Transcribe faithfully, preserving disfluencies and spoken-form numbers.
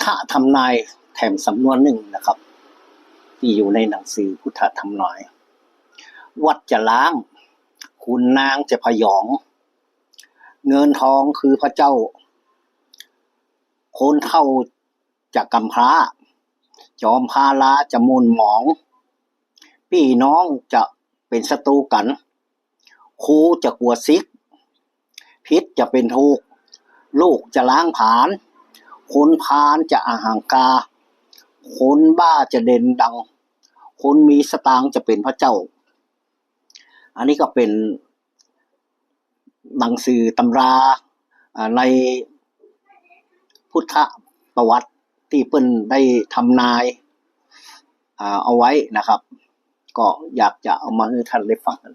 ธทำนายแถมสำนวนนึ่งนะครับ ตี้อยู่ในหนังสือพุทธธทำนาย วัดจะล้าง ขุนนางจะผยอง เงินทองคือพระเจ้า คนเฒ่าจะกำพร้า จอมพาลาจะหม่นหมอง ปี้น้องจะเป๋นศัตรูกั๋น ครูจะกั๋วซิก ผิดจะเป๋นถูก ลูกจะล้างผลาญ คนพาลจะอหังการ คนบ้าจะเด่นดัง คนมีสตางค์จะเป๋นพระเจ้า อันนี้ก็เป๋นหนังสือตำรา อ่า ในพุทธประวัติตี้เปิ้นได้ทำนาย อ่า เอาไว้นะครับ ก็อยากจะเอามาหื้อท่านได้ฟังกั๋น